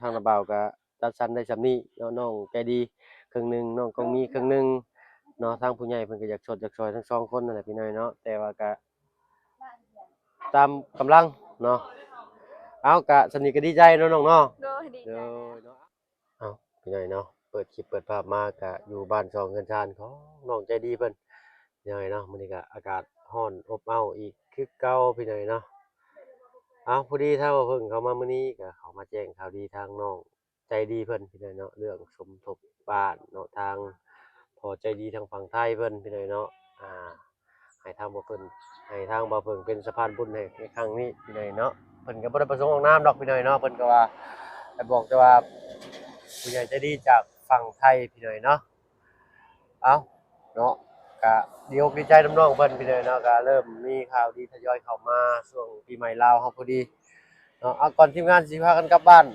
ທາງນ້າບ່າວກໍຈັດສັນໄດ້ສ່ຳນີ້ເນາະ ນ້ອງໃຈດີເຄິ່ງໜຶ່ງ ນ້ອງກອງມີເຄິ່ງໜຶ່ງເນາະ. ທາງຜູ້ໃຫຍ່ເພິ່ນກໍຢາກຊົດຢາກຊ່ອຍທັງສອງຄົນນັ້ນແຫຼະພີ່ນ້ອງເນາະ ແຕ່ວ່າກໍຕາມກຳລັງເນາະ. ເອົາ ກະສ່ຳນີ້ກໍດີໃຈເນາະນ້ອງເນາະ. ໂດຍ ດີໃຈ ໂດຍເນາະ. ເອົ້າ ພີ່ນ້ອງເນາະ ເປີດຄລິບເປີດພາບມາກະຢູ່ບ້ານຊ່ອງເຮືອນຊານຂອງນ້ອງໃຈດີເພິ່ນ ພີ່ນ້ອງເນາະ. ມື້ນີ້ກະອາກາດຮ້ອນອົບເອົ້າອີກຄືເກົ່າ ພີ່ນ້ອງເນາະ. ເອົ້າ ພໍດີທາງບ່າວເພິ່ງເຂົ້າມາມື້ນີ້ ກະເຂົ້າມາແຈ້ງຂ່າວດີທາງນ້ອງໃຈດີເພິ່ນ ພີ່ນ້ອງເນາະ ເລື່ອງສົມທົບບ້ານເນາະ. ທາງພໍ່ໃຈດີທາງຝັ່ງໄທເພິ່ນ ພີ່ນ້ອງເນາະ ອ່າ ໃຫ້ທາງບ່າວເພິ່ງ ໃຫ້ທາງບ່າວເພິ່ງເປັນສະພານບຸນໃຫ້ໃນຄັ້ງນີ້ ພີ່ນ້ອງເນາະ. ເພິ່ນກໍບໍ່ໄດ້ປະສົງອອກນາມດອກ ພີ່ນ້ອງເນາະ ເພິ່ນກໍວ່າ ໃຫ້ບອກແຕ່ວ່າຜູ້ໃຫຍ່ໃຈດີຈາກຝັ່ງໄທ ພີ່ນ້ອງເນາະ. ເອົ້າເນາະ ກະດີອົກດີໃຈນຳນ້ອງເພິ່ນ ພີ່ນ້ອງເນາະ. ກະເລີ່ມມີຂ່າວດີທະຍອຍເຂົ້າມາຊ່ວງປີໃໝ່ລາວເຮົາພໍດີເນາະ. ເອົາ ກ່ອນທີມງານຊິພາກັນກັບບ້ານ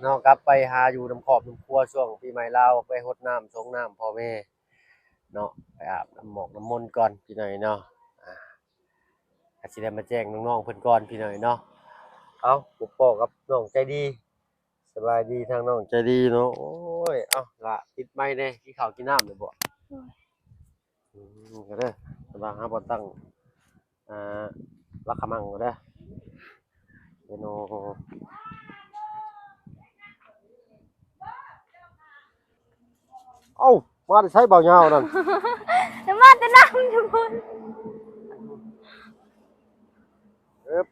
ເນາະ ກັບໄປຫາຢູ່ນຳຄອບນຳຄົວ ຊ່ວງປີໃໝ່ລາວ ໄປຫົດນ້ຳສົງນ້ຳພໍ່ແມ່ ເນາະ ໄປອາບນ້ຳໝອກນ້ຳມົນກ່ອນ ພີ່ນ້ອງເນາະ. ອ່າ ກໍຊິໄດ້ມາແຈ້ງນ້ອງໆເພິ່ນກ່ອນ ພີ່ນ້ອງເນາະ. ເອົ້າ ພົບພໍ້ກັບນ້ອງໃຈດີ. ສະບາຍດີທາງນ້ອງໃຈດີເນາະ. ໂອ້ຍ ເອົ້າ ລະ ປິດໄມແດ່. ກິນເຂົ້າກິນນ້ຳແລ້ວບໍ່? ໂດຍ ອືມ ກໍເດີ ສະບາຍ ຫາບ່ອນຕັ້ງ ອ່າ ຫຼັກຂະມັງກໍເດີ. ເມນູ ເອົ້າ ມາແຕ່ໃສບ່າວຍາວນັ້ນ? ມາແຕ່ນຳຢູ່ພຸ້ນ. ເອີບ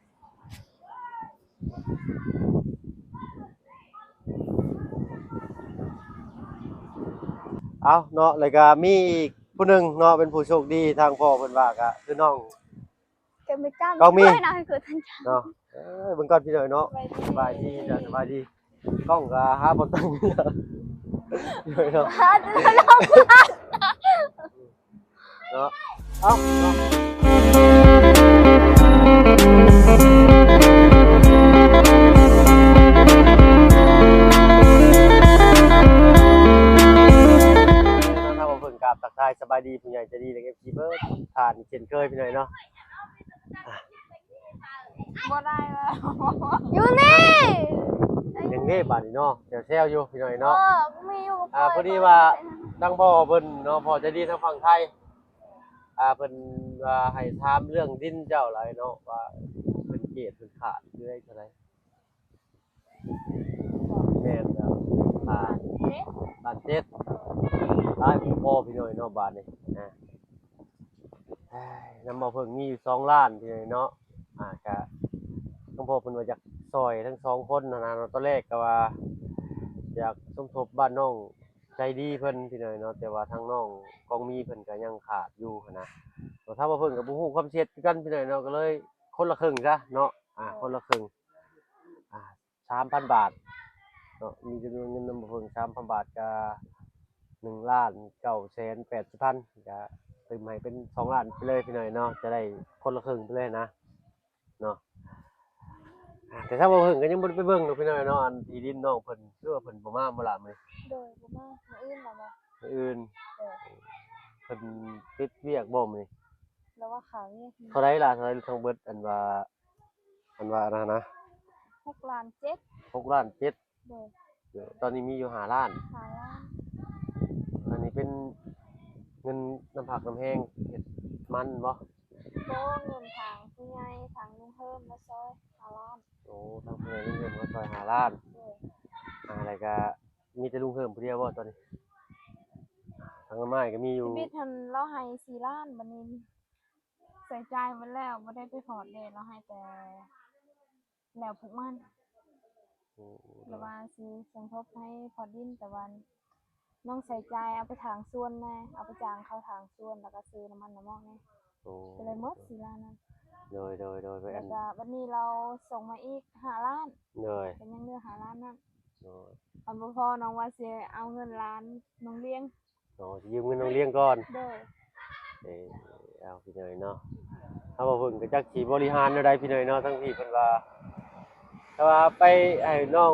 ເອົາເນາະ ແລ້ວກໍມີອີກຜູ້ໜຶ່ງເນາະ ເປັນຜູ້ໂຊກດີ ທາງພໍ່ເພິ່ນວ່າກໍຄືນ້ອງ ກໍມີ ກໍມີ ເນາະ. ເອີ ເບິ່ງກ່ອນພີ່ນ້ອງເນາະ. ສະບາຍດີ ສະບາຍດີ. ກ້ອງກໍຫາບໍ່ຕັ້ງເນາະ. ເນາະ ເອົ້າ ເນາະ ທາງເຮົາເພິ່ນກາບທັກທາຍສະບາຍດີຜູ້ໃຫຍ່ໃຈດີ ແລະ ເອັຟຊີ ເບິດທ່ານເຊັ່ນເຄີຍ ພີ່ນ້ອງເນາະ. ບໍ່ໄດ້ແລ້ວ ຢູ່ນີ້ ຍັງເດ້ບາດນີ້ເນາະ ແຊວໆຢູ່ພີ່ນ້ອງເນາະ. ເອີ ມີຢູ່ ອ່າ ພໍດີວ່າທາງພໍ່ເພິ່ນເນາະ ພໍ່ໃຈດີທາງຝັ່ງໄທ ອ່າ ເພິ່ນວ່າໃຫ້ຖາມເລື່ອງດິນເຈົ້າຫຼາຍເນາະ ວ່າເພິ່ນເກດເພິ່ນຂາດຢູ່ໃດເທົ່າໃດ. ແມ່ນແລ້ວ ລ້ານເຈັດ ລ້ານເຈັດ ຫຼາຍບໍ່ພໍພີ່ນ້ອງເນາະ ບາດນີ້ນະ. ນຳບໍ່ເພິ່ງມີຢູ່ສອງລ້ານພີ່ນ້ອງເນາະ. ອ່າ ກະ ທາງພໍ່ເພິ່ນວ່າຢາກຊ່ອຍທັງສອງຄົນຫັ້ນນະເນາະ. ຕອນແລກກໍວ່າຢາກສົມທົບບ້ານນ້ອງໃຈດີເພິ່ນພີ່ນ້ອງເນາະ ແຕ່ວ່າທາງນ້ອງກອງມີເພິ່ນກໍຍັງຂາດຢູ່ຫັ້ນນະ. ແລ້ວທາງບໍ່ເພິ່ງກໍບໍ່ຮູ້ຄວາມເທັດຄືກັນພີ່ນ້ອງເນາະ ກໍເລີຍຄົນລະເຄິ່ງຊະເນາະ. ອ່າ ຄົນລະເຄິ່ງ ອ່າ ສາມພັນບາດເນາະ ມີຈຳນວນເງິນນຳບໍ່ເພິ່ງສາມພັນບາດ ກະໜຶ່ງລ້ານເກົ້າແສນແປດສິບພັນ ກະຕື່ມໃຫ້ເປັນສອງລ້ານໄປເລີຍພີ່ນ້ອງເນາະ. ຈະໄດ້ຄົນລະເຄິ່ງໄປເລີຍນະເນາະ. ອ່າ ແຕ່ທາງບໍ່ເພິ່ງກໍຍັງບໍ່ໄດ້ໄປເບິ່ງດອກພີ່ນ້ອງເນາະ ອັນທີ່ດິນນ້ອງເພິ່ນ. ຄືວ່າເພິ່ນບໍ່ມາບໍ່ລະມື້ນີ້? ໂດຍ ບໍ່ມາ ມື້ອື່ນລະມາ. ມື້ອື່ນ ໂດຍ. ເພິ່ນຕິດວຽກບໍ່ມື້ນີ້? ລາວວ່າຂາວຽກ. ເທົ່າໃດລະ ເທົ່າໃດທັງເບິດ ອັນວ່າ ອັນວ່າອັນນັ້ນນະ? ຫົກລ້ານເຈັດ. ຫົກລ້ານເຈັດ. ໂດຍ. ໂດຍ ຕອນນີ້ມີຢູ່ຫ້າລ້ານ. ຫ້າລ້ານ. ອັນນີ້ເປັນເງິນນຳພັກນຳແຮງເຮັດມັນບໍ່? ບໍ່ ເງິນທາງຜູ້ໃຫຍ່ ທາງລຸງເຮີມມາຊ່ອຍຫ້າລ້ານ. ໂອ້ ທາງຜູ້ໃຫຍ່ລຸງເຮີມມາຊ່ອຍຫ້າລ້ານ. ໂດຍ. ອ່າ ແລ້ວກະມີແຕ່ລຸງເຮີມຜູ້ດຽວບໍ່ຕອນນີ້? ທາງນ້ຳອ້າຍກໍມີຢູ່ ຊີວິດຫັ້ນລາວໃຫ້ສີ່ລ້ານ ບັດນີ້ໃຊ້ຈ່າຍໝົດແລ້ວ ບໍ່ໄດ້ໄປພອດເດ້ ລາວໃຫ້ແຕ່ ແລ້ວປູກມັນ. ໂອ້ ລະວ່າຊິສົມທົບໃຫ້ພໍດິນ ແຕ່ວ່ານ້ອງໃຊ້ຈ່າຍເອົາໄປຖາງສວນແດ່ ເອົາໄປຈ້າງເຂົາຖາງສວນ ລະກະຊື້ນ້ຳມັນນ້ຳມັອກແດ່. ໂອ້ ກໍເລີຍໝົດສີ່ລ້ານນັ້ນ. ໂດຍ ໂດຍ ໂດຍ. ແລ້ວກະບັດນີ້ລາວສົ່ງມາອີກຫ້າລ້ານ. ໂດຍ. ກໍຍັງເຫຼືອຫ້າລ້ານນັ້ນ. ໂດຍ. ອັນບໍ່ພໍນ້ອງວ່າຊິເອົາເງິນລ້ານນ້ອງລ້ຽງ. ອໍ ຊິຢືມເງິນນ້ອງລ້ຽງກ່ອນ. ໂດຍ. ເອີ ເອົາ ພີ່ນ້ອງເນາະ ເຮົາບໍ່ເພິ່ງກໍຈັກຊິບໍລິຫານແນວໃດພີ່ນ້ອງເນາະ. ທັງທີ່ເພິ່ນວ່າ ຖ້າວ່າໄປໃຫ້ນ້ອງ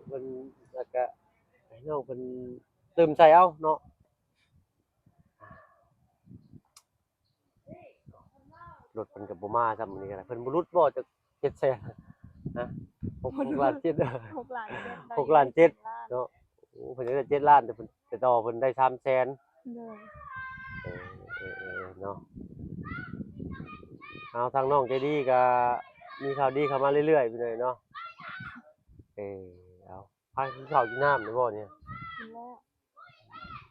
ເພິ່ນ ແລ້ວກະໃຫ້ນ້ອງເພິ່ນຕື່ມໃສ່ເອົາເນາະ. ລົດເພິ່ນກໍບໍ່ມາຊ້ຳມື້ນີ້ກໍໄດ້. ເພິ່ນບໍ່ຫຼຸດບໍ່ຈັກເຈັດແສນ? ຮະ ຫົກ ຫົກລ້ານເຈັດ ຫົກລ້ານເຈັດ ຫົກລ້ານເຈັດເນາະ. ໂອ້ ເພິ່ນໄດ້ເຈັດລ້ານ ແຕ່ເພິ່ນ ແຕ່ຕໍ່ເພິ່ນໄດ້ສາມແສນ. ໂດຍ ເອີ ເອີ ເອີ ເນາະ. ເອົາ ທາງນ້ອງໃຈດີກໍມີຂ່າວດີເຂົ້າມາເລື້ອຍໆ ພີ່ນ້ອງເນາະ. ເອີ ເອົາ ພາກິນເຂົ້າກິນນ້ຳແລ້ວບໍ່ນີ້? ກິນແລ້ວ.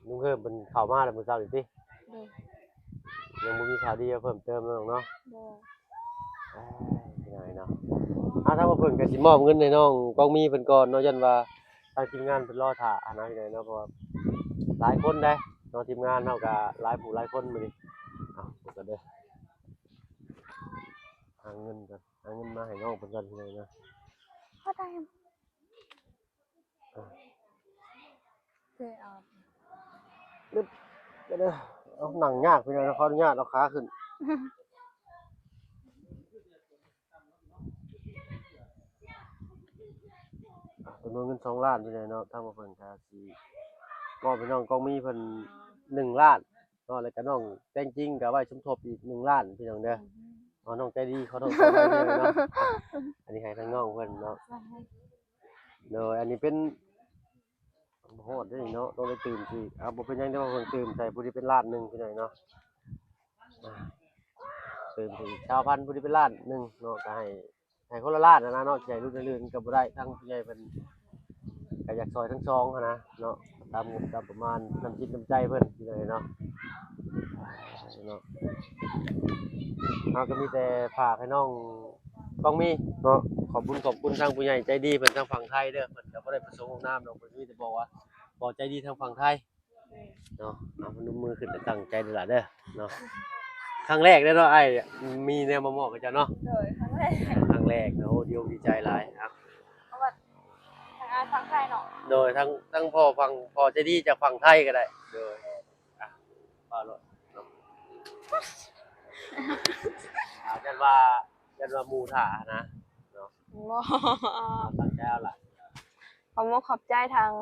ລຸງເພີ່ມເພິ່ນເຂົ້າມາແລ້ວມື້ເຊົ້ານີ້ຕິ? ໂດຍ ຍັງບໍ່ມີຂ່າວດີມາເພີ່ມເຕີມເນາະນ້ອງເນາະ. ໂດຍ ເອີຍ ພີ່ນ້ອງເນາະ. ອາ ທາງບ່າວເພິ່ງກໍຊິມອບເງິນໃຫ້ນ້ອງກອງມີເພິ່ນກ່ອນເນາະ, ຢ້ານວ່າທາງທີມງານເພິ່ນລໍຖ້າຫັ້ນນະ ພີ່ນ້ອງເນາະ, ເພາະວ່າຫຼາຍຄົນເດ້ເນາະ, ທີມງານເຮົາກໍຫຼາຍຜູ້ຫຼາຍຄົນມື້ນີ້. ເອົາ ເບິ່ງກ່ອນເດີ ຫາເງິນກ່ອນ ຫາເງິນມາໃຫ້ນ້ອງເພິ່ນກ່ອນ ພີ່ນ້ອງເນາະ. ເອີ ເອົາ ເດີ ເອົາ ນັ່ງຍາກພີ່ນ້ອງ, ຂໍອະນຸຍາດເອົາຂາຂຶ້ນ. ຈຳນວນເງິນສອງລ້ານພີ່ນ້ອງເນາະ, ທາງບ່າວເພິ່ງກະຊິມອບໃຫ້ນ້ອງກອງມີເພິ່ນໜຶ່ງລ້ານເນາະ, ແລ້ວກະນ້ອງແຕງຈິງກະໄວ້ສົມທົບອີກໜຶ່ງລ້ານ ພີ່ນ້ອງເດີ. ເອົາ ນ້ອງໃຈດີ ຂໍໂທດ ຂໍອະໄພເນາະ, ອັນນີ້ໃຫ້ທາງນ້ອງເພິ່ນເນາະ. ໂດຍ ອັນນີ້ເປັນ ບໍ່ຮອດເດ້ເນາະ, ຕ້ອງໄດ້ຕື່ມອີກ. ເອົາ ບໍ່ເປັນຫຍັງ, ແຕ່ວ່າເພິ່ນຕື່ມໃສ່ຜູ້ທີ່ເປັນລ້ານໜຶ່ງພີ່ນ້ອງເນາະ, ຕື່ມໃສ່ອີກຊາວພັນ ຜູ້ທີ່ເປັນລ້ານໜຶ່ງເນາະ, ກໍໃຫ້ ໃຫ້ຄົນລະລ້ານຫັ້ນນະເນາະ, ຊິໃຫ້ລຸ້ນອື່ນກໍບໍ່ໄດ້, ທາງຜູ້ໃຫຍ່ເພິ່ນກໍຢາກຊ່ອຍທັງສອງຫັ້ນນະເນາະ, ຕາມງົບຕາມປະມານ ນ້ຳຈິດນ້ຳໃຈເພິ່ນພີ່ນ້ອງເນາະ. ເນາະ ເຮົາກໍມີແຕ່ຝາກໃຫ້ນ້ອງກອງມີເນາະ, ຂອບບຸນຂອບຄຸນທາງຜູ້ໃຫຍ່ໃຈດີເພິ່ນທາງຝັ່ງໄທເດີ, ເພິ່ນກໍບໍ່ໄດ້ປະສົງອອກນາມດອກ, ເພິ່ນມີແຕ່ບອກວ່າ ບໍ່ ໃຈດີທາງຝັ່ງໄທເນາະ. ເອົາ ພະນົມມືຂຶ້ນ ຕັ້ງໃຈເດີຫຼ້າເດີເນາະ. ຄັ້ງແລກເດ້ເນາະ ອ້າຍມີແນວມາມອບໃຫ້ເຈົ້າເນາະ. ໂດຍ ຄັ້ງແລກ ຄັ້ງແລກເນາະ. ໂອ້ ດີອົກດີໃຈຫຼາຍ. ເອົາ ເພາະວ່າທາງອ້າຍຝັ່ງໄທເນາະ. ໂດຍ ທັງ ທັງພໍ່ຝັ່ງ ພໍ່ໃຈດີຈາກຝັ່ງໄທກໍໄດ້. ໂດຍ ອ່ະ ວ່າໂລດເນາະ. ອ່າ ຢ້ານວ່າ ຢ້ານວ່າໝູ່ຖ້ານະເນາະ. ບໍ່ ເອົາ ຕັ້ງໃຈເອົາລະ. ຂອບອົກຂອບໃຈທາງ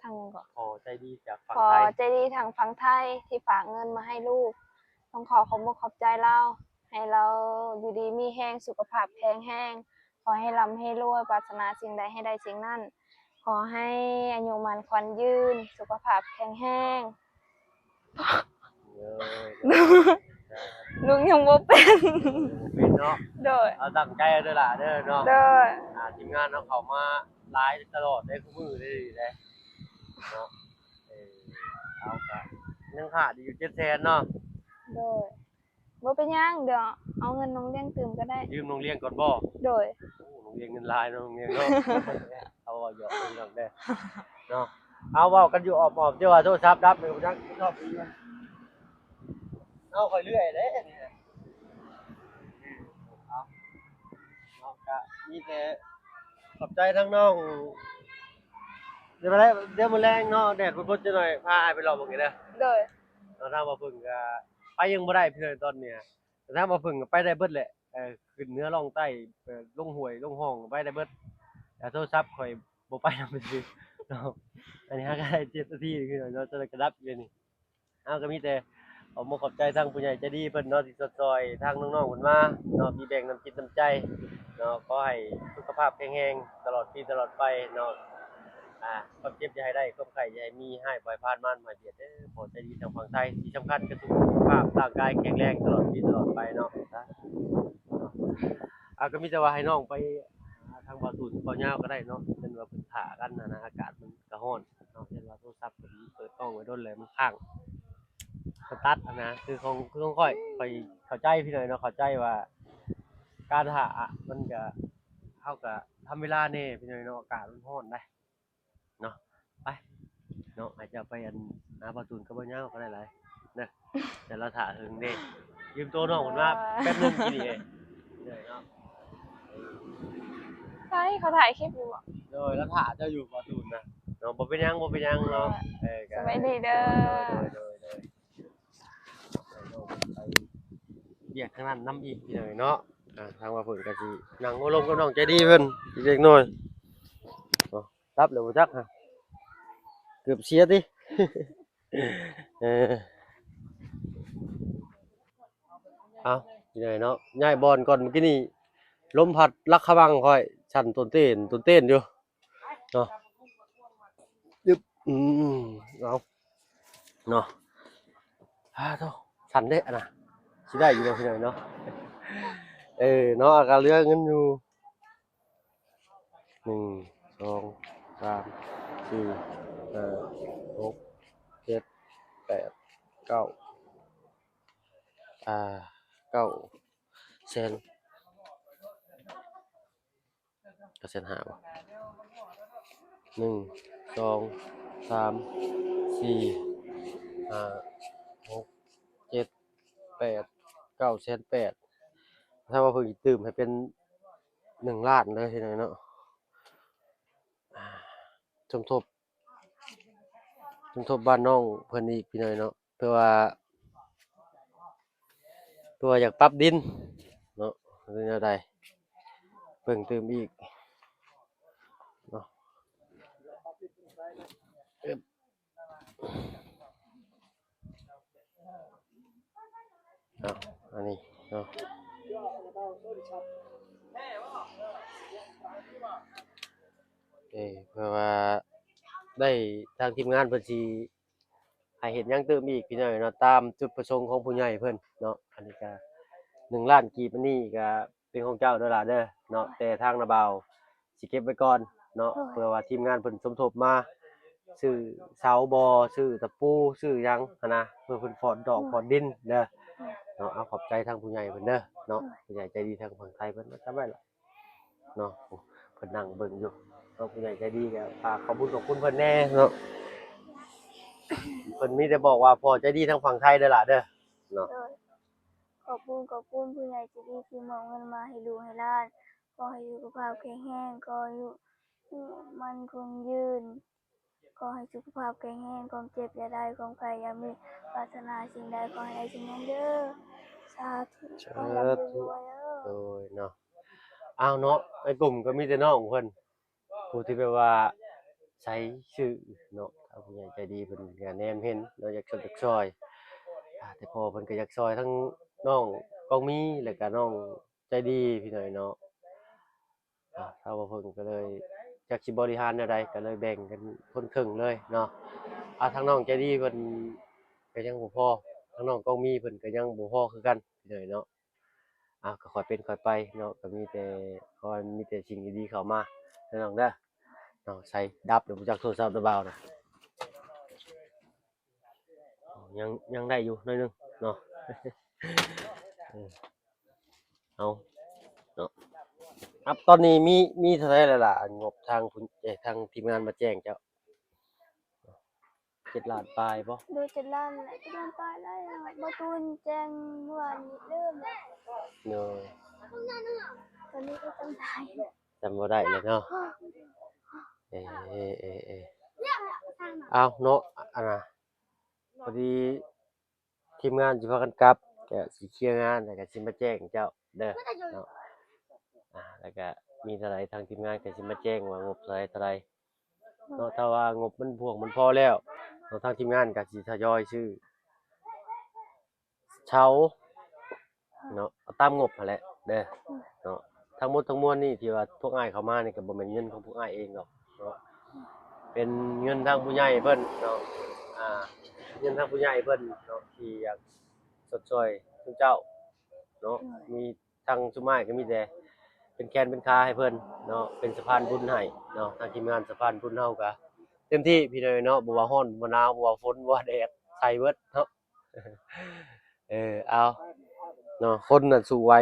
ທາງຫຍັງເກາະ? ພໍ່ໃຈດີຈາກຝັ່ງໄທ ພໍ່ໃຈດີທາງຝັ່ງໄທທີ່ຝາກເງິນມາໃຫ້ລູກ. ຕ້ອງຂໍຂອບອົກຂອບໃຈລາວ, ໃຫ້ລາວຢູ່ດີມີແຮງ, ສຸຂະພາບແຂງແຮງ, ຂໍໃຫ້ລ່ຳໃຫ້ລວຍ, ປາດຖະໜາສິ່ງໃດໃຫ້ໄດ້ສິ່ງນັ້ນ, ຂໍໃຫ້ອາຍຸໝັ້ນຂວັນຍືນ, ສຸຂະພາບແຂງແຮງ. ໂດຍ ລູກຍັງບໍ່ເປັນ ບໍ່ເປັນເນາະ. ໂດຍ ເອົາຕັ້ງໃຈເອົາເດີຫຼ້າເດີເນາະ. ໂດຍ ອ່າ ທີມງານເຮົາເຂົ້າມາຫຼາຍຕະຫຼອດເດ້ ຄູ່ມື້ເດ້ເນາະ. ເອີ ເອົາ ກະຍັງຂາດຢູ່ເຈັດແສນເນາະ. ໂດຍ ບໍ່ເປັນຫຍັງ, ດຽວເອົາເງິນນ້ອງລ້ຽງຕື່ມກໍໄດ້. ຢືມນ້ອງລ້ຽງກ່ອນບໍ່? ໂດຍ ໂອ້ ນ້ອງລ້ຽງເງິນຫຼາຍເນາະ ນ້ອງລ້ຽງເນາະ. ເອົາ ເວົ້າຢອກພີ່ນ້ອງເດີເນາະ. ເອົາ ເວົ້າກັນຢູ່ອອບໆ ເຈົ້າວ່າໂທລະສັບດັບເລີຍ ບໍ່ຈັກ ເອົາຂ້ອຍເລື່ອຍເດ້ນີ້. ເອົາ ເນາະ ກະມີແຕ່ຂອບໃຈທາງນ້ອງ. ດຽວ ດຽວມື້ແລງເນາະ ແດດພົດໆ ຈັກໜ້ອຍ ພາອ້າຍໄປເລາະເບິ່ງເດີ. ໂດຍ ເນາະ ທາງບ່າວເພິ່ງກະໄປຍັງບໍ່ໄດ້ພີ່ນ້ອງ ຕອນນີ້. ແຕ່ທາງບ່າວເພິ່ງກໍໄປໄດ້ເບິດແຫຼະ, ເອີ ຂຶ້ນເໜືອລ່ອງໃຕ້ ເອີ ລົງຫ້ວຍລົງຮ່ອງໄປໄດ້ເບິດ, ແຕ່ໂທລະສັບຂ້ອຍບໍ່ໄປນຳຊື່ເນາະ. ອັນນີ້ຫາກໍໄດ້ເຈັດນາທີພີ່ນ້ອງເນາະ, ຈະໄດ້ກະດັບຢູ່ນີ້. ເຮົາກໍມີແຕ່ຂອບອົກຂອບໃຈທາງຜູ້ໃຫຍ່ໃຈດີເພິ່ນເນາະ ທີ່ຊ່ວຍທາງນ້ອງໆເພິ່ນມາເນາະ, ມີແບ່ງນ້ຳຈິດນ້ຳໃຈເນາະ. ຂໍໃຫ້ສຸຂະພາບແຂງແຮງຕະຫຼອດປີຕະຫຼອດໄປເນາະ. ອ່າ ຄວາມເຈັບຢ່າໃຫ້ໄດ້, ຄວາມໄຂ້ຢ່າໃຫ້ມີ, ຮ້າຍບໍ່ໃຫ້ຜ່ານ, ມານບໍ່ໃຫ້ບຽດເດີ ພໍ່ໃຈດີທາງຝັ່ງໄທ. ທີ່ສຳຄັນກໍສຸຂະພາບຮ່າງກາຍແຂງແຮງຕະຫຼອດປີຕະຫຼອດໄປເນາະ. ອ່າ ກໍມີແຕ່ວ່າໃຫ້ນ້ອງໄປຫາທາງບ່າວຕູນກັບບ່າວຍາວກໍໄດ້ເນາະ, ເພິ່ນວ່າເພິ່ນຖ້າກັນຫັ້ນນະ, ອາກາດມັນກໍຮ້ອນເນາະ. ເຫັນວ່າໂທລະສັບເພິ່ນເປີດກ້ອງໄວ້ດົນແລ້ວ ມັນຄ້າງ ສະຕັດຫັ້ນນະ. ຄືຂອງ ຄືຂອງຂ້ອຍ ຂ້ອຍເຂົ້າໃຈພີ່ນ້ອງເນາະ, ເຂົ້າໃຈວ່າການຖ້າມັນກະ ເຮົາກະທຳເວລາແດ່ພີ່ນ້ອງເນາະ, ອາກາດມັນຮ້ອນໄດ໋. ເນາະ ໄປເນາະ, ໃຫ້ເຈົ້າໄປອັນ ຫາບ່າວຕູນກັບບ່າວຍາວກໍໄດ້ຫຼາຍນະ, ແຕ່ລາວຖ້າເຫິງເດ້. ຢືມໂຕນ້ອງເພິ່ນມາແປັບໜຶ່ງກີ້ນີ້ເອງເນາະ. ໃສ ເຂົາຖ່າຍຄລິບຢູ່ບໍ່? ໂດຍ ລາວຖ້າເຈົ້າຢູ່ ບ່າວຕູນນະເນາະ. ບໍ່ເປັນຫຍັງ ບໍ່ເປັນຫຍັງເນາະ. ເອີ ສະບາຍດີເດີ. ໂດຍ ໂດຍ ໂດຍ ໂດຍ. ໄປວຽກທາງນັ້ນນຳອີກພີ່ນ້ອງເນາະ. ອ່າ ທາງບ່າວເພິ່ງກໍຊິນັ່ງໂອ້ລົມກັບນ້ອງໃຈດີເພິ່ນອີກເລັກນ້ອຍເນາະ. ດັບແລ້ວບໍ່ຈັກຫະ ເກືອບເສຍຕິ. ເອີ ເອົາ ເນາະ ຍ້າຍບ່ອນກ່ອນ. ມື້ກີ້ນີ້ລົມພັດລັກຂະບັງຂ້ອຍ ສັ່นຕົນເຕັ້ນ ຕົນເຕັ້ນຢູ່ເນາະ. ອືມ ເອົາເນາະ ອາໂທ້ ສັ່ນເດ້ອະນະ ຊິໄດ້ຢູ່ບໍ່ພີ່ນ້ອງເນາະ? ເອີເນາະ ກໍເຫຼືອເງິນຢູ່ ໜຶ່ງ ສອງ ສາມ ສີ່ ຫ້າ ຫົກ ເຈັດ ແປດ ເກົ້າ ອາ ເກົ້າແສນ ເກົ້າແສນຫ້າບໍ່? ໜຶ່ງ ສອງ ສາມ ສີ່ ຫ້າ ຫົກ ເຈັດ ແປດ ເກົ້າແສນແປດ ຖ້າວ່າເພິ່ນຊິຕື່ມໃຫ້ເປັນໜຶ່ງລ້ານເລີຍເນາະ ສົມທົບ ສົມທົບບ້ານນ້ອງເພິ່ນອີກພີ່ນ້ອງເນາະ ເພື່ອວ່າ ເພື່ອວ່າຢາກປັບດິນເນາະ ຫຼືແນວໃດ ເບິ່ງຕື່ມອີກເນາະ ເອີບ ເອົາ ອັນນີ້ເນາະ ເອີ ເພື່ອວ່າໄດ້ ທາງທີມງານເພິ່ນຊິ ໃຫ້ເຮັດຫຍັງຕື່ມອີກພີ່ນ້ອງເນາະ ຕາມຈຸດປະສົງຂອງຜູ້ໃຫຍ່ເພິ່ນເນາະ. ອັນນີ້ກະໜຶ່ງລ້ານກີບ ອັນນີ້ກະເປັນຂອງເຈົ້າເດີຫຼ້າເດີເນາະ ແຕ່ທາງນ້າບ່າວຊິເກັບໄວ້ກ່ອນເນາະ ເພື່ອວ່າທີມງານເພິ່ນສົມທົບມາ ຊື້ເສົາບໍ່ ຊື້ຕະປູ ຊື້ຫຍັງຫັ້ນນະ ເພື່ອເພິ່ນຟອດດອກຟອດດິນເດີເນາະ. ເອົາ ຂອບໃຈທາງຜູ້ໃຫຍ່ເພິ່ນເດີເນາະ ຜູ້ໃຫຍ່ໃຈດີທາງຝັ່ງໄທເພິ່ນ ເອົາ ຈຳໄວ້ລະ ເນາະ ເພິ່ນນັ່ງເບິ່ງຢູ່ເນາະ ຜູ້ໃຫຍ່ໃຈດີກໍຝາກຂອບບຸນຂອບຄຸນເພິ່ນແດ່ເນາະ. ເພິ່ນມີແຕ່ບອກວ່າພໍ່ໃຈດີທາງຝັ່ງໄທເດີຫຼ້າເດີເນາະ. ໂດຍ ຂອບບຸນຂອບຄຸນຜູ້ໃຫຍ່ໃຈດີທີ່ມອບເງິນມາໃຫ້ລູກໃຫ້ຫຼານ ຂໍໃຫ້ສຸຂະພາບແຂງແຮງ ຂໍອາຍຸໝັ້ນຄົງຍືນ ຂໍໃຫ້ສຸຂະພາບແຂງແຮງ ຄວາມເຈັບຢ່າໄດ້ ຄວາມໄຂ້ຢ່າມີ ປາດຖະໜາສິ່ງໃດຂໍໃຫ້ໄດ້ສິ່ງນັ້ນເດີ ສາທຸ ຂໍໃຫ້ລ່ຳໃຫ້ລວຍເດີ. ໂດຍເນາະ ອ້າວເນາະ ໃນກຸ່ມກໍມີແຕ່ນ້ອງເພິ່ນ ຜູ້ທີ່ແບບວ່າໃສ່ຊື່ເນາະ ຖ້າຜູ້ໃຫຍ່ໃຈດີເພິ່ນກໍແນມເຫັນເນາະ ຢາກຊ່ວຍ ຢາກຊ່ອຍ ອາ ແຕ່ພໍ່ເພິ່ນກໍຢາກຊ່ອຍທັງນ້ອງກອງມີ ແລ້ວກໍນ້ອງໃຈດີພີ່ນ້ອງເນາະ. ອາ ຊາວບໍ່ເພິ່ງກໍເລີຍຈັກຊິບໍລິຫານແນວໃດ ກໍເລີຍແບ່ງກັນຄົນເຄິ່ງເລີຍເນາະ. ອາ ທາງນ້ອງໃຈດີເພິ່ນກໍຍັງບໍ່ພໍ ທາງນ້ອງກອງມີເພິ່ນກໍຍັງບໍ່ພໍຄືກັນພີ່ນ້ອງເນາະ. ອາ ກໍຄ່ອຍເປັນຄ່ອຍໄປເນາະ ກໍມີແຕ່ ຂໍໃຫ້ມີແຕ່ສິ່ງດີໆເຂົ້າມາເດີນ້ອງເດີ. ເນາະ ໃສ່ດັບແລ້ວ ບໍ່ຈັກໂທລະສັບດອກບ່າວນະ ຍັງ ຍັງໄດ້ຢູ່ໜ້ອຍໜຶ່ງເນາະ. ເອີ ເອົາເນາະ ອັບ ຕອນນີ້ມີ ມີເທົ່າໃດແລ້ວລະ ອັນງົບທາງ ເອີ ທາງທີມງານມາແຈ້ງເຈົ້າ ເຈັດລ້ານປາຍບໍ່? ໂດຍ ເຈັດລ້ານແຫຼະ ເຈັດລ້ານປາຍແລ້ວ ບໍ່ຕູນແຈ້ງເມື່ອວານນີ້ເລີ່ມແລ້ວ. ໂດຍ ຕອນນີ້ກໍຈຳໄດ້ ຈຳບໍ່ໄດ້ເລີຍເນາະ. ເອີ ເອີ ເອີ ເອີ ເອົາເນາະ ອັນນະ ພໍດີທີມງານຊິພາກັນກັບ ກະຊິເຄຍງານ ແລ້ວກະຊິມາແຈ້ງເຈົ້າເດີເນາະ. ອາ ແລ້ວກະມີເທົ່າໃດ ທາງທີມງານກະຊິມາແຈ້ງວ່າງົບເທົ່າໃດ ເທົ່າໃດເນາະ. ຖ້າວ່າງົບມັນພວງມັນພໍແລ້ວເນາະ ທາງທີມງານກະຊິທະຍອຍຊື້ ເຊົາເນາະ ເອົາຕາມງົບຫັ້ນແຫຼະເດີເນາະ. ທັງໝົດທັງມວນນີ້ທີ່ວ່າພວກອ້າຍເຂົ້າມານີ້ ກໍບໍ່ແມ່ນເງິນຂອງພວກອ້າຍເອງດອກເນາະ ເປັນເງິນທາງຜູ້ໃຫຍ່ເພິ່ນເນາະ ອາ ເງິນທາງຜູ້ໃຫຍ່ເພິ່ນເນາະ ທີ່ຢາກຊົດຊ່ອຍຊຸມເຈົ້າເນາະ. ມີ ທາງຊຸມອ້າຍກໍມີແຕ່ເປັນແຂນເປັນຂາໃຫ້ເພິ່ນເນາະ ເປັນສະພານບຸນໃຫ້ເນາະ. ທາງທີມງານສະພານບຸນເຮົາກໍເຕັມທີ່ພີ່ນ້ອງເນາະ ບໍ່ວ່າຮ້ອນ ບໍ່ວ່າໜາວ ບໍ່ວ່າຝົນ ບໍ່ວ່າແດດ ໃສ່ເບິດເນາະ. ເອີ ເອົາເນາະ ຄົນນັ້ນສູ້ໄຫວ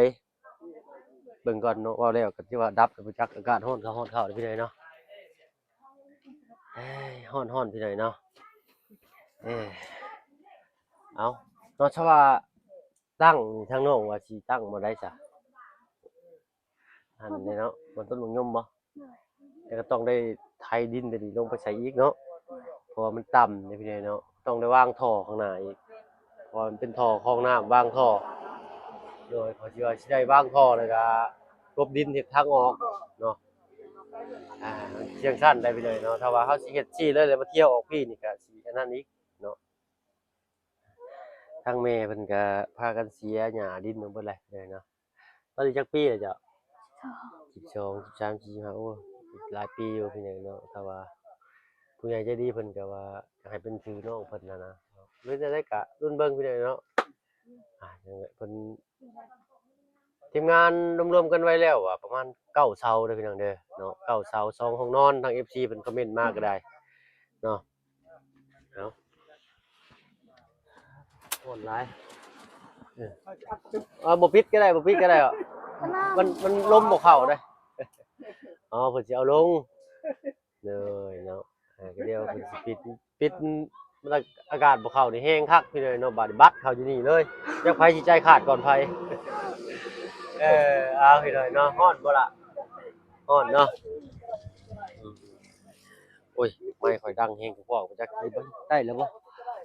ເບິ່ງກ່ອນເນາະ. ເວົ້າແລ້ວກໍຊິວ່າດັບ ບໍ່ຈັກອາກາດຮ້ອນເຂົ້າ ຮ້ອນເຂົ້າ ພີ່ນ້ອງເນາະ. ເອີຍ ຮ້ອນໆ ພີ່ນ້ອງເນາະ. ເອີ ເອົາເນາະ ຖ້າວ່າ ຕັ້ງນີ້ ທາງນ້ອງວ່າຊິຕັ້ງບ່ອນໃດຊະ? ອັນນີ້ເນາະ ບ່ອນຕົ້ນໝາກຍົມບໍ່? ແຕ່ກໍຕ້ອງໄດ້ໄຖດິນຕົວນີ້ລົງໄປໃສ່ອີກເນາະ ເພາະວ່າມັນຕ່ຳເດ້ພີ່ນ້ອງເນາະ. ຕ້ອງໄດ້ວາງທໍ່ຂ້າງໜ້າອີກ ເພາະວ່າມັນເປັນທໍ່ຄອງນ້ຳ ວາງທໍ່ ໂດຍ ເພາະຊິວ່າຊິໄດ້ວາງທໍ່ ແລ້ວກໍກົບດິນເຮັດທາງອອກເນາະ. ອ່າ ມັນຈັ່ງຊັ້ນໄດ້ພີ່ນ້ອງເນາະ. ຖ້າວ່າເຮົາຊິເຮັດຊີ້ເລີຍ ແລ້ວມາທ່ຽວອອກພີ້ນີ້ ກໍຊິອັນນັ້ນອີກເນາະ. ທາງແມ່ເພິ່ນກໍພາກັນເສຍຫຍ້າດິນລົງເບິດແລ້ວເນາະ. ຕອນນີ້ຈັກປີແລ້ວເຈົ້າ? ສອງ ສອງ ສິບສາມ ສີ່ ສິບຫ້າ ໂອ້ ຫຼາຍປີຢູ່ພີ່ນ້ອງເນາະ. ແຕ່ວ່າຜູ້ໃຫຍ່ໃຈດີເພິ່ນກໍວ່າຢາກໃຫ້ເປັນຊື່ນ້ອງເພິ່ນຫັ້ນນະ ຫຼືແນວໃດກໍລຸ້ນເບິ່ງພີ່ນ້ອງເນາະ. ອ່າ ເພິ່ນ ທີມງານລວມໆກັນໄວ້ແລ້ວວ່າປະມານເກົ້າເສົາເດີພີ່ນ້ອງເດີເນາະ ເກົ້າເສົາ ສອງຫ້ອງນອນ. ທາງເອັຟຊີເພິ່ນຄອມເມັນມາກໍໄດ້ເນາະ. ເອົາ ຮ້ອນຫຼາຍ ເອີ ເອົາ ບໍ່ປິດກໍໄດ້ ບໍ່ປິດກໍໄດ້ ມັນ ມັນລົມບໍ່ເຂົ້າເດ້. ອໍ ເພິ່ນຊິເອົາລົງ ເລີຍເນາະ. ອ່າ ກໍດຽວເພິ່ນຊິປິດ ປິດ ມັນອາກາດບໍ່ເຂົ້ານີ້ແຮງຄັກພີ່ນ້ອງເນາະ. ບາດບັດເຂົ້າຢູ່ນີ້ເລີຍ ຈັກໃຜຊິໃຈຂາດກ່ອນໃຜ. ເອີ ເອົາພີ່ນ້ອງເນາະ. ຮ້ອນບໍ່ລະ? ຮ້ອນເນາະ. ໂອ້ຍ ໄມຂ້ອຍດັງແຮງກວ່າພວກ ບໍ່ຈັກໄດ້ບໍ່ ໄດ້ແລ້ວບໍ່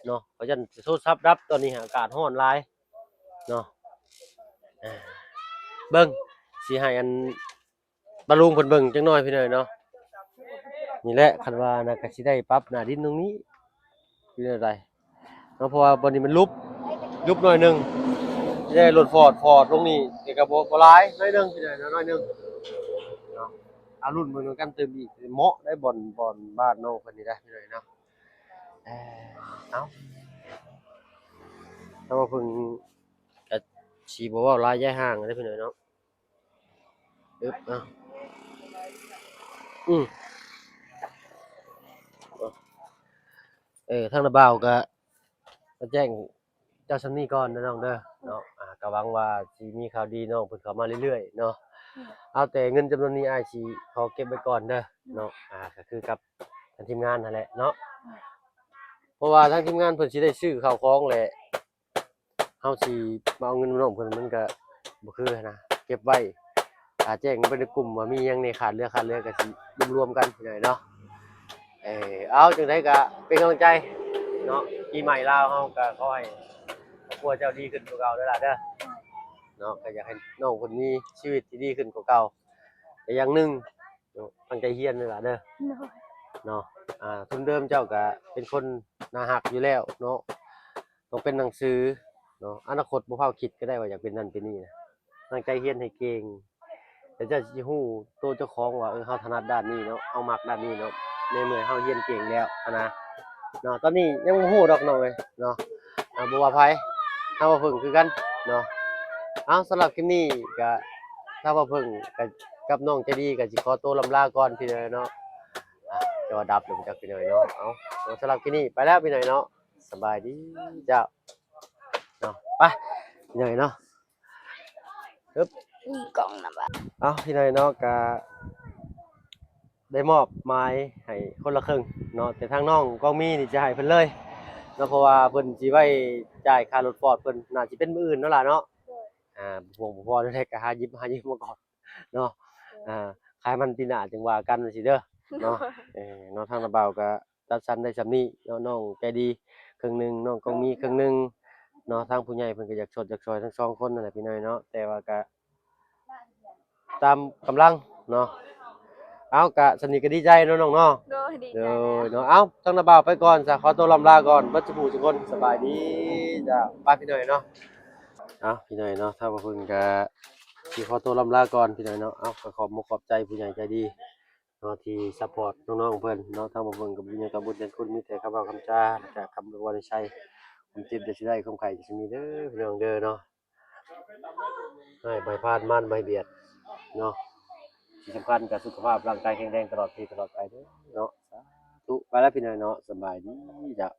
ເນາະ. ຂ້ອຍຢ້ານໂທລະສັບດັບ ຕອນນີ້ອາກາດຮ້ອນຫຼາຍເນາະ. ເບິ່ງ ຊິໃຫ້ອັນ ຕາລຸງເພິ່ນເບິ່ງຈັກໜ່ອຍພີ່ນ້ອງເນາະ. ນີ້ແຫຼະ ຄັນວ່ານະ ກໍຊິໄດ້ປັບໜ້າດິນຕົງນີ້ ເປັນແນວໃດເນາະ ເພາະວ່າບ່ອນນີ້ມັນຫຼຸບ ຫຼຸບໜ້ອຍໜຶ່ງ ຊິໄດ້ລົດຟອດ ຟອດລົງນີ້ ແຕ່ກໍບໍ່ ບໍ່ຫຼາຍ ໜ້ອຍໜຶ່ງພີ່ນ້ອງເນາະ ໜ້ອຍໜຶ່ງເນາະ. ອາ ລຸ້ນເບິ່ງນຳກັນຕື່ມອີກ ເໝາະໄດ໋ ບ່ອນ ບ່ອນບ້ານນ້ອງເພິ່ນນີ້ໄດ໋ພີ່ນ້ອງເນາະ. ເອີ ເອົາ ແຕ່ວ່າເພິ່ນກໍຊິບໍ່ເວົ້າຫຼາຍ ຍ້າຍຫ່າງເດ້ພີ່ນ້ອງເນາະ. ອຶບ ເອົາ ອືມ ເອີ ທາງນ້າບ່າວກໍມາແຈ້ງເຈົ້າສ່ຳນີ້ກ່ອນເດີນ້ອງເດີເນາະ. ອ່າ ກໍຫວັງວ່າຊິມີຂ່າວດີນ້ອງເພິ່ນເຂົ້າມາເລື້ອຍໆເນາະ. ເອົາ ແຕ່ເງິນຈຳນວນນີ້ອ້າຍຊິຂໍເກັບໄວ້ກ່ອນເດີເນາະ. ອ່າ ກໍຄືກັບທາງທີມງານຫັ້ນແຫຼະເນາະ ເພາະວ່າທາງທີມງານເພິ່ນຊິໄດ້ຊື້ເຂົ້າຂອງແຫຼະ ເຮົາຊິມາເອົາເງິນນ້ອງເພິ່ນ ມັນກະບໍ່ຄືຫັ້ນນະ ເກັບໄວ້ ຖ້າແຈ້ງໄປໃນກຸ່ມວ່າມີຫຍັງແດ່ຂາດເຫຼືອ ຂາດເຫຼືອກະຊິລວມໆກັນພີ່ນ້ອງເນາະ. ເອີ ເອົາ ຈັ່ງໃດກະເປັນກຳລັງໃຈເນາະ ປີໃໝ່ລາວເຮົາກະຂໍໃຫ້ຄອບຄົວເຈົ້າດີຂຶ້ນກວ່າເກົ່າເດີຫຼ້າເດີເນາະ. ກະຢາກໃຫ້ນ້ອງເພິ່ນມີຊີວິດທີ່ດີຂຶ້ນກວ່າເກົ່າ ແຕ່ຢ່າງໜຶ່ງ ເນາະ ຕັ້ງໃຈຮຽນເດີຫຼ້າເດີ ໂດຍ ເນາະ. ອ່າ ທຸນເດີມເຈົ້າກະເປັນຄົນໜ້າຮັກຢູ່ແລ້ວເນາະ ຕ້ອງເປັນໜັງສືເນາະ. ອະນາຄົດບໍ່ພາວຄິດກໍໄດ້ວ່າຢາກເປັນນັ້ນເປັນນີ້ນະ ຕັ້ງໃຈຮຽນໃຫ້ເກັ່ງ ແລ້ວເຈົ້າຊິຮູ້ໂຕເຈົ້າຂອງວ່າ ເອີ ເຮົາຖະໜັດດ້ານນີ້ເນາະ ເຮົາມັກດ້ານນີ້ເນາະ ໃນເມື່ອເຮົາຮຽນເກັ່ງແລ້ວຫັ້ນນະເນາະ. ຕອນນີ້ຍັງບໍ່ຮູ້ດອກນ້ອງເອີຍເນາະ ອ່າ ບໍ່ວ່າໃຜ ທາງບ່າວເຜິ້ງຄືກັນເນາະ. ເອົາ ສຳລັບຄລິບນີ້ກະ ທາງບ່າວເຜິ້ງກະ ກັບນ້ອງໃຈດີກໍຊິຂໍໂຕລ່ຳລາກ່ອນພີ່ນ້ອງເນາະ. ອ່າ ແຕ່ວ່າດັບແລ້ວບໍ່ຈັກພີ່ນ້ອງເນາະ. ເອົາ ສຳລັບຄລິບນີ້ໄປແລ້ວພີ່ນ້ອງເນາະ. ສະບາຍດີເຈົ້າເນາະ. ໄປພີ່ນ້ອງເນາະ. ຮຶບ ມີກ້ອງນຳ. ເອົາ ພີ່ນ້ອງເນາະ ກະໄດ້ມອບໝາຍໃຫ້ຄົນລະເຄິ່ງເນາະ ແຕ່ທາງນ້ອງກອງມີນີ້ຈະໃຫ້ເພິ່ນເລີຍເນາະ ເພາະວ່າເພິ່ນຊິໄວ້ຈ່າຍຄ່າລົດຟອດເພິ່ນ ໜ້າຊິເປັນມື້ອື່ນເນາະຫຼ້າເນາະ. ໂດຍ ອ່າ ບໍ່ພວງບໍ່ພໍແນວໃດກໍຫາຢິບ ຫາຢືມມາກ່ອນເນາະ. ໂດຍ ອ່າ ຂາຍມັນປີໜ້າຈຶ່ງວ່າກັນວ່າຊີ້ເດີເນາະ. ໂດຍ ເອີ ເນາະ ທາງລະບ່າວກໍຈັດສັນໄດ້ສ່ຳນີ້ເນາະ ນ້ອງໃຈດີເຄິ່ງໜຶ່ງ ນ້ອງກອງມີເຄິ່ງໜຶ່ງເນາະ. ທາງຜູ້ໃຫຍ່ເພິ່ນກໍຢາກຊົດຢາກຊ່ອຍທັງສອງຄົນນັ້ນແຫຼະພີ່ນ້ອງເນາະ ແຕ່ວ່າກໍຕາມກຳລັງເນາະ. ເອົາ ກະສ່ຳນີ້ກໍດີໃຈເນາະນ້ອງເນາະ. ໂດຍ ດີໃຈ ໂດຍເນາະ. ເອົາ ທາງນ້າບ່າວໄປກ່ອນຊະ ຂໍໂຕລ່ຳລາກ່ອນ ເບິດສູ່ຜູ້ສູ່ຄົນ ສະບາຍດີເຈົ້າ. ໄປພີ່ນ້ອງເນາະ. ເອົາ ພີ່ນ້ອງເນາະ ທາງບ່າວເຜິ້ງກະຊິຂໍໂຕລ່ຳລາກ່ອນພີ່ນ້ອງເນາະ. ເອົາ ກໍຂອບມຸກຂອບໃຈຜູ້ໃຫຍ່ໃຈດີເນາະ ທີ່ຊັບພອດນ້ອງໆເພິ່ນເນາະ. ທາງບ່າວເຜິ້ງກໍບໍ່ມີຫຍັງຕອບບຸນແທນຄຸນ ມີແຕ່ຄຳເວົ້າຄຳຈາ ແລະກະຄຳອວຍພອນໃນໄຊ ຄວາມເຈັບຢ່າຊິໄດ້ ຄວາມໄຂ້ຢ່າຊິມີເດີພີ່ນ້ອງເດີເນາະ. ໃຫ້ໄປຜ່ານມານໃບບຽດເນາະ ທີ່ສຳຄັນກໍສຸຂະພາບຮ່າງກາຍແຂງແຮງຕະຫຼອດປີຕະຫຼອດໄປເດີເນາະ. ສາທຸ. ໄປແລ້ວພີ່ນ້ອງເນາະ ສະບາຍດີເຈົ້າ.